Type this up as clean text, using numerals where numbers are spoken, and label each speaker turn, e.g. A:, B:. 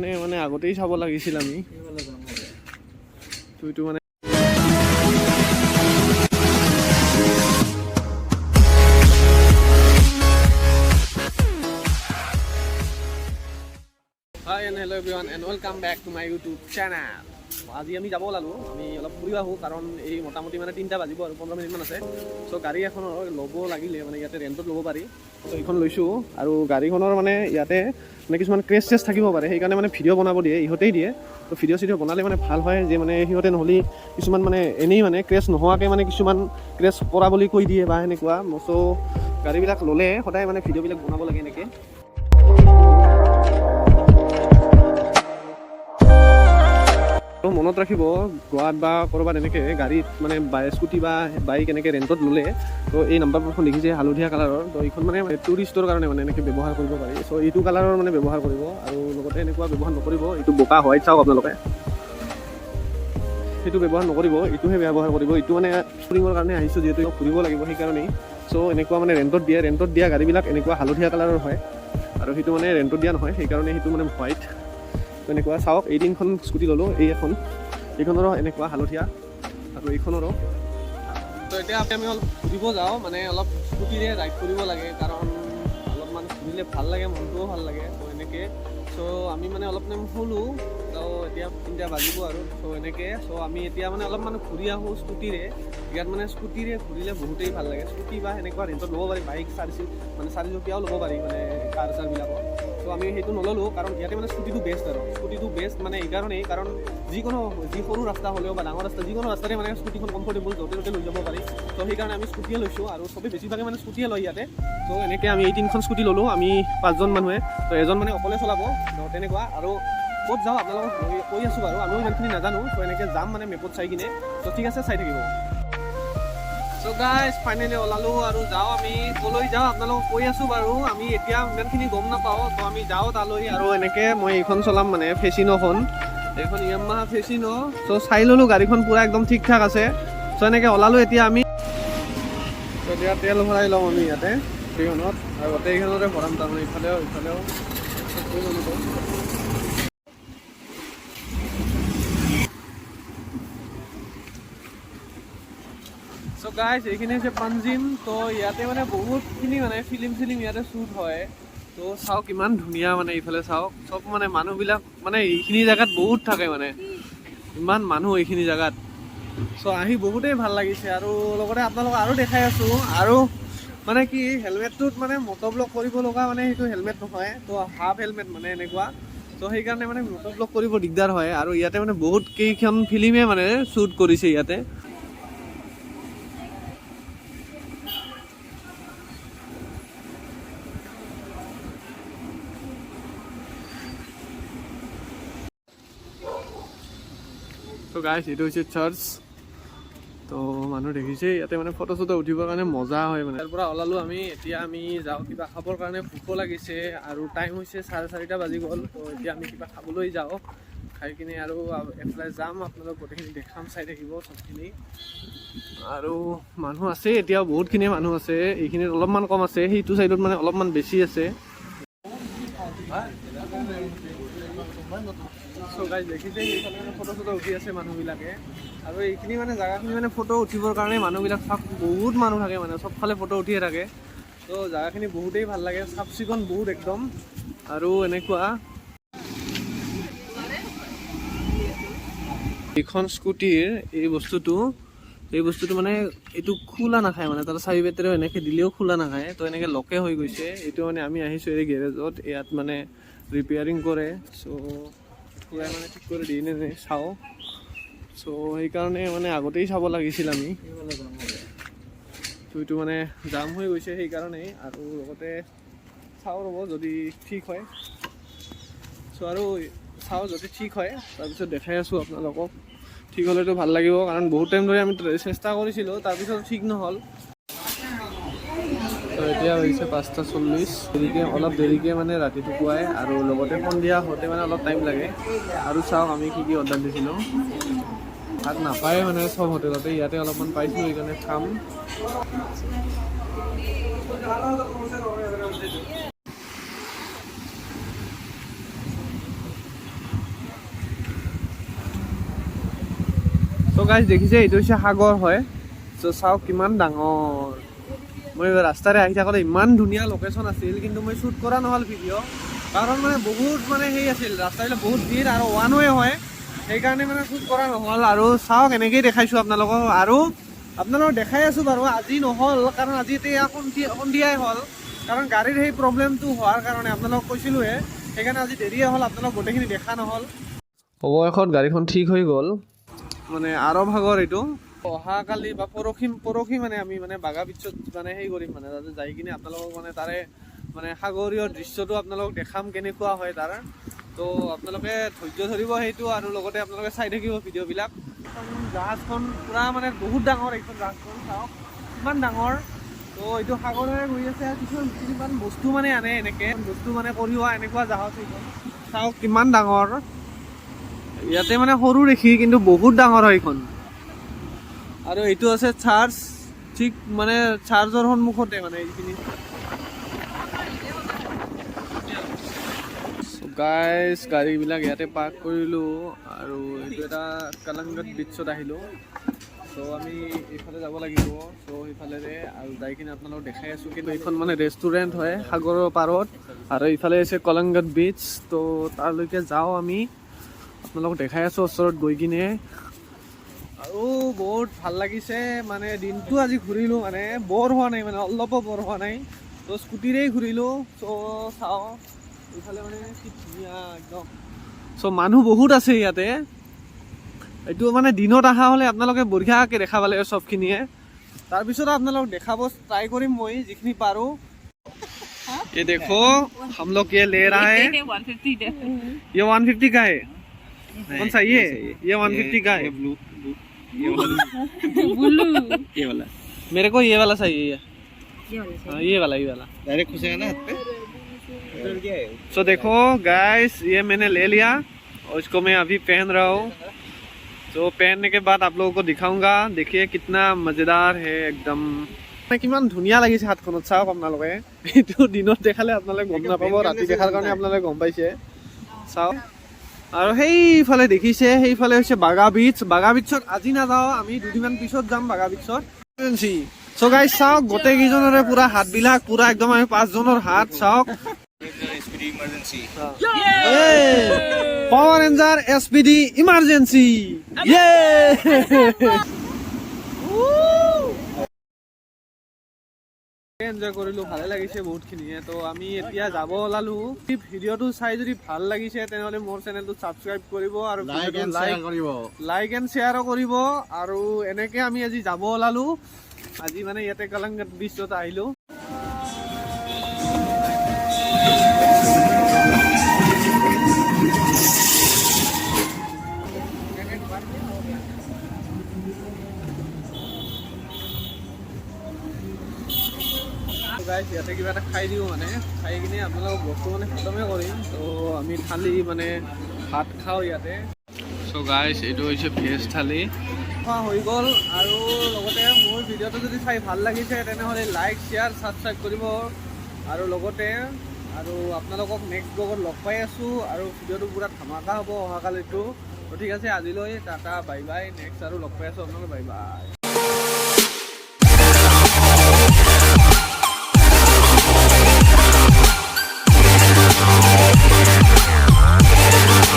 A: সেইকাৰণে মানে আগতেই চাব লাগিছিল আমি। তো এইটো মানে Hi and hello everyone and welcome back to my YouTube channel. আজি আমি যাব ওলালোঁ, আমি অলপ ফুৰিব আহোঁ, কাৰণ এই মোটামুটি মানে 3টা বাজিব আৰু 15 মিনিটমান আছে। চ' গাড়ী এখনৰ ল'ব লাগিলে মানে ইয়াতে ৰেণ্টত ল'ব পাৰি। চ' এইখন লৈছোঁ আৰু গাড়ীখনৰ মানে ইয়াতে মানে কিছুমান ক্ৰেছ চেছ থাকিব পাৰে, সেইকাৰণে মানে ভিডিঅ' বনাব দিয়ে, ইহঁতেই দিয়ে। ত' ভিডিঅ' চিডিঅ' বনালে মানে ভাল হয় যে মানে সিহঁতে নহ'লে কিছুমান মানে এনেই মানে ক্ৰেছ নোহোৱাকৈ মানে কিছুমান ক্ৰেছ কৰা বুলি কৈ দিয়ে বা সেনেকুৱা। চ' গাড়ীবিলাক ল'লে সদায় মানে ভিডিঅ'বিলাক বনাব লাগে এনেকৈ। তো মনত ৰাখিব, গোৱাত বা ক'ৰবাত এনেকৈ গাড়ীত মানে স্কুটি বা বাইক এনেকৈ ৰেণ্টত ল'লে, তো এই নাম্বাৰ প্লেটখন দেখিছে হালধীয়া কালাৰৰ, তো এইখন মানে টুৰিষ্টৰ কাৰণে মানে এনেকৈ ব্যৱহাৰ কৰিব পাৰি। চ' এইটো কালাৰৰ মানে ব্যৱহাৰ কৰিব আৰু লগতে এনেকুৱা ব্যৱহাৰ নকৰিব। এইটো বোকা হোৱাইট, চাওক আপোনালোকে, সেইটো ব্যৱহাৰ নকৰিব, এইটোহে ব্যৱহাৰ কৰিব। এইটো মানে ফুৰিবৰ কাৰণে আহিছোঁ যিহেতু, ফুৰিব লাগিব সেইকাৰণেই। চ' এনেকুৱা মানে ৰেণ্টত দিয়ে, ৰেণ্টত দিয়া গাড়ীবিলাক এনেকুৱা হালধীয়া কালাৰৰ হয় আৰু সেইটো মানে ৰেণ্টত দিয়া নহয়, সেইকাৰণে সেইটো মানে হোৱাইট। তেনেকুৱা চাওক, এই তিনিখন স্কুটি ল'লোঁ, এই এখন, এইখনৰো এনেকুৱা হালধীয়া আৰু এইখনৰো। তো এতিয়া আমি অলপ ঘূৰিব যাওঁ, মানে অলপ স্কুটিৰে ৰাইড কৰিব লাগে, কাৰণ অলপমান ঘূৰিলে ভাল লাগে, মনটোও ভাল লাগে। ত' এনেকৈ চ' আমি মানে অলপ টাইম শুলোঁ। তো এতিয়া 3টা বাজিব আৰু চ' এনেকৈ চ' আমি এতিয়া মানে অলপমান ঘূৰি আহোঁ স্কুটিৰে। ইয়াত মানে স্কুটিৰে ঘূৰিলে বহুতেই ভাল লাগে। স্কুটি বা সেনেকুৱা ৰেণ্টত ল'ব পাৰি, বাইক চাৰি মানে চাৰিচকীয়াও ল'ব পাৰি, মানে কাৰ চাৰবিলাকো। চ' আমি সেইটো নল'লোঁ, কাৰণ ইয়াতে মানে স্কুটিটো বেষ্ট আৰু স্কুটিটো বেষ্ট মানে এইকাৰণেই, কাৰণ যিকোনো যি সৰু ৰাস্তা হ'লেও বা ডাঙৰ ৰাস্তা, যিকোনো ৰাস্তাতে মানে স্কুটিখন কমফৰ্টেবল, য'তে ত'তে লৈ যাব পাৰি। ত' সেইকাৰণে আমি স্কুটিয়ে লৈছোঁ আৰু চবেই বেছিভাগে মানে স্কুটিয়ে লয় ইয়াতে। ত' এনেকৈ আমি এই তিনিখন স্কুটি ল'লোঁ, আমি পাঁচজন মানুহে। ত' এজন মানে অকলে চলাব, ত' তেনেকুৱা। আৰু ক'ত যাওঁ আপোনালোকক কৈ আছোঁ বাৰু, আমিও ইমানখিনি নাজানো। ত' এনেকৈ যাম মানে মেপত চাই কিনে। ত' ঠিক আছে, চাই থাকিব। চ' গাইজ, ফাইনেলি ওলালোঁ আৰু যাওঁ। আমি ক'লৈ যাওঁ আপোনালোকক কৈ আছোঁ বাৰু, আমি এতিয়া ইমানখিনি গম নাপাওঁ। ত' আমি যাওঁ তালৈ আৰু এনেকৈ মই এইখন চলাম, মানে ফেচিন'খন, এইখন য়ামাহা ফেচিন'। চ' চাই ল'লোঁ, গাড়ীখন পূৰা একদম ঠিক ঠাক আছে। চ' এনেকৈ ওলালোঁ এতিয়া আমি। ত' এতিয়া তেল ভৰাই ল'ম আমি ইয়াতে এইখনত আৰু গোটেইখনতে ভৰাম, তাৰমানে ইফালেও ইফালেও চব কৰি ল'লোঁ। চ' গাইজ, এইখিনি হৈছে পাঞ্জিম। ত' ইয়াতে মানে বহুতখিনি মানে ফিল্ম চিলিম ইয়াতে শ্বুট হয়। ত' চাওক ইমান ধুনীয়া, মানে এইফালে চাওক, চব মানে মানুহবিলাক মানে এইখিনি জেগাত বহুত থাকে, মানে ইমান মানুহ এইখিনি জেগাত। চ' আহি বহুতেই ভাল লাগিছে আৰু লগতে আপোনালোকক আৰু দেখাই আছোঁ। আৰু মানে কি, হেলমেটটোত মানে মট' ব্লগ কৰিব লগা মানে সেইটো হেলমেট নহয়, ত' হাফ হেলমেট মানে এনেকুৱা। ত' সেইকাৰণে মানে মট' ব্লগ কৰিব দিগদাৰ হয়। আৰু ইয়াতে মানে বহুত কেইখন ফিল্মে মানে শ্বুট কৰিছে ইয়াতে। ত' গাইছ, এইটো হৈছে চাৰ্চ। তো মানুহ দেখিছে, ইয়াতে মানে ফটো চটো উঠিবৰ কাৰণে মজা হয়। মানে ইয়াৰ পৰা ওলালোঁ আমি, এতিয়া আমি যাওঁ কিবা খাবৰ কাৰণে, ভোকো লাগিছে আৰু টাইম হৈছে 4:30 বাজি গ'ল। তো এতিয়া আমি কিবা খাবলৈ যাওঁ, খাই কিনে আৰু এফালে যাম, আপোনালোক গোটেইখিনি দেখাম, চাই থাকিব চবখিনি। আৰু মানুহ আছে, এতিয়াও বহুতখিনি মানুহ আছে। এইখিনিত অলপমান কম আছে, সেইটো চাইডত মানে অলপমান বেছি আছে। চ' গাইজ, দেখিছে, সেইফালে মানে ফটো চটো উঠি আছে মানুহবিলাকে। আৰু এইখিনি মানে জেগাখিনি মানে ফটো উঠিবৰ কাৰণে মানুহবিলাক চাওক, বহুত মানুহ থাকে, মানে চবফালে ফটো উঠিয়ে থাকে। ত' জেগাখিনি বহুতেই ভাল লাগে, চাফ চিকুণ বহুত একদম আৰু এনেকুৱা। এইখন স্কুটিৰ এই বস্তুটো মানে এইটো খোলা নাখায়, মানে তাৰ চাবি বেটেৰীও এনেকৈ দিলেও খোলা নাখায়। তো এনেকৈ লকে হৈ গৈছে এইটো। মানে আমি আহিছোঁ এই গেৰেজত, ইয়াত মানে ৰিপেয়াৰিং কৰে। চ' খুৰাই মানে ঠিক কৰি দিয়ে নে নাই চাওঁ। চ' সেইকাৰণে মানে আগতেই চাব লাগিছিল আমি। তো এইটো মানে জাম হৈ গৈছে সেইকাৰণেই আৰু লগতে চাওঁ ৰ'ব যদি ঠিক হয়। চ' আৰু চাওঁ যদি ঠিক হয়, তাৰপিছত দেখাই আছোঁ আপোনালোকক। ঠিক হ'লেতো ভাল লাগিব, কাৰণ বহুত টাইম ধৰি আমি চেষ্টা কৰিছিলোঁ, তাৰপিছত ঠিক নহ'ল। তো এতিয়া হৈছে 5টা 40। দেৰিকৈ, অলপ দেৰিকৈ মানে ৰাতিটো পুৱাই আৰু লগতে সন্ধিয়া হওঁতে মানে অলপ টাইম লাগে। আৰু চাওক আমি কি কি অৰ্ডাৰ দিছিলোঁ। ভাত নাপায় মানে চব হোটেলতে, ইয়াতে অলপমান পাইছোঁ, সেইকাৰণে খাম। চ' গাইজ, দেখিছে, এইটো হৈছে সাগৰ হয়। চ' চাওক কিমান ডাঙৰ। মই ৰাস্তাৰে আহি থাকোঁতে ইমান ধুনীয়া লোকেশ্যন আছিল, কিন্তু মই শ্বুট কৰা নহ'ল ভিডিঅ', কাৰণ মানে বহুত মানে সেই আছিল, ৰাস্তাবিলাক বহুত ভিৰ আৰু ওৱান ৱে হয়, সেইকাৰণে মানে শ্বুট কৰা নহ'ল। আৰু চাওক, এনেকেই দেখাইছোঁ আপোনালোকক আৰু আপোনালোকক দেখাই আছোঁ বাৰু। আজি নহ'ল, কাৰণ আজি এতিয়া সন্ধিয়াই হ'ল, কাৰণ গাড়ীৰ সেই প্ৰব্লেমটো হোৱাৰ কাৰণে আপোনালোকক কৈছিলোঁৱে, সেইকাৰণে আজি দেৰিয়ে হ'ল, আপোনালোক গোটেইখিনি দেখা নহ'ল। অৱশেষত গাড়ীখন ঠিক হৈ গ'ল। মানে আৰৱ সাগৰ এইটো। অহাকালি বা পৰহি পৰহি মানে আমি মানে বাগা বিচত মানে সেই কৰিম, মানে তাতে যাই কিনে আপোনালোকক মানে তাৰে মানে সাগৰীয় দৃশ্যটো আপোনালোকক দেখাম, কেনেকুৱা হয় তাৰ। তো আপোনালোকে ধৈৰ্য ধৰিব সেইটো আৰু লগতে আপোনালোকে চাই থাকিব ভিডিঅ'বিলাক। এইখন জাহাজখন পূৰা মানে বহুত ডাঙৰ। এইখন জাহাজখন চাওক কিমান ডাঙৰ। তো এইটো সাগৰেৰে গৈ আছে আৰু কিছুমান কিছুমান বস্তু মানে আনে, এনেকে বস্তু মানে কঢ়িওৱা এনেকুৱা জাহাজ এইখন। চাওক কিমান ডাঙৰ। ইয়াতে মানে সৰু দেখি, কিন্তু বহুত ডাঙৰ হয় এইখন। আৰু এইটো আছে চাৰ্চ, ঠিক মানে চাৰ্চৰ সন্মুখতে মানে এইখিনি। গাইজ, গাড়ীবিলাক ইয়াতে পাৰ্ক কৰিলোঁ আৰু এইটো এটা কালাংগট বিচত আহিলোঁ। চ' আমি এইফালে যাব লাগিব। চ' সেইফালেৰে আৰু যাই কিনে আপোনালোকক দেখাই আছোঁ। কিন্তু এইখন মানে ৰেষ্টুৰেণ্ট হয় সাগৰৰ পাৰত আৰু এইফালে হৈছে কলাংগট বিচ। ত' তালৈকে যাওঁ আমি, আপোনালোকক দেখাই আছোঁ ওচৰত গৈ কিনে। আৰু বহুত ভাল লাগিছে, মানে দিনটো আজি ঘূৰিলোঁ, মানে বৰ হোৱা নাই, মানে অলপো বৰ হোৱা নাই। ত' স্কুটিৰেই ঘূৰিলোঁ। চ' চাওঁ এইফালে মানে কি ধুনীয়া একদম। চ' মানুহ বহুত আছে ইয়াতে। এইটো মানে দিনত অহা হ'লে আপোনালোকে বঢ়িয়াকৈ দেখা পালে চবখিনিয়ে। তাৰপিছত আপোনালোকক দেখাব ট্ৰাই কৰিম মই যিখিনি পাৰোঁ। ये देखो, हम लोग ये ले रहा है।
B: 150।
A: ये 150 का है। कौन सा ये? ये 150 का है।
C: ब्लू, ये वाला।
B: ब्लू।
C: ये वाला।
A: मेरे को ये वाला चाहिए, ये।
B: ये वाला।
A: हाँ, ये वाला, ये वाला।
C: डायरेक्ट घुसेगा ना हाथ पे। क्या है?
A: सो देखो गाइस, ये मैंने ले लिया और इसको मैं अभी पहन रहा हूँ। तो पहनने के बाद आप लोगों को दिखाऊंगा। देखिए, कितना मज़ेदार है एकदम। মানে কিমান ধুনীয়া লাগিছে হাতখনত, চাওক আপোনালোকে। এইটো দিনত দেখালে আপোনালোকে গম নাপাব, ৰাতি দেখাৰ কাৰণে আপোনালোকে গম পাইছে। চাওক, আৰু সেইফালে দেখিছে, সেইফালে হৈছে বাগা বিচ। বাগা বিচত আজি নাযাওঁ আমি, দুদিনমান পিছত যাম বাগা বিচত। চ' গাইজ, চাওক, গোটেই কেইজনৰে পুৰা হাতবিলাক পুৰা একদম, আমি পাঁচজনৰ হাত চাওক।
C: Emergency.
A: Power ranger SPD emergency. ইয়ে, এনজয় কৰিলোঁ, ভালে লাগিছে বহুতখিনিয়ে। তো আমি এতিয়া যাব ওলালো। ভিডিঅ'টো চাই যদি ভাল লাগিছে, তেনেহ'লে মোৰ চেনেলটো ছাবস্ক্ৰাইব কৰিব আৰু
C: লাইক এণ্ড
A: লাইক
C: শ্বেয়াৰ কৰিব।
A: লাইক এণ্ড শ্বেয়াৰো কৰিব। আৰু এনেকে আমি আজি যাব ওলালো। আজি মানে ইয়াতে কালাংগাট বিচত আহিলো। গাইছ, ইয়াতে কিবা এটা খাই দিওঁ, মানে খাই কিনে আপোনালোকক বস্তু মানে খতমে কৰিম। ত' আমি থালি মানে ভাত খাওঁ ইয়াতে। চ' গাইছ, এইটো হৈছে ভেজ থালি। খোৱা হৈ গ'ল। আৰু লগতে মোৰ ভিডিঅ'টো যদি চাই ভাল লাগিছে, তেনেহ'লে লাইক, শ্বেয়াৰ, ছাবস্ক্ৰাইব কৰিব। আৰু লগতে আৰু আপোনালোকক নেক্সট ব্লগত লগ পাই আছোঁ আৰু ভিডিঅ'টো পূৰা ধামাকা হ'ব অহাকালিটো। তো ঠিক আছে, আজিলৈ টাটা, বাই বাই। নেক্সট আৰু লগ পাই আছোঁ আপোনালোক। Bye bye.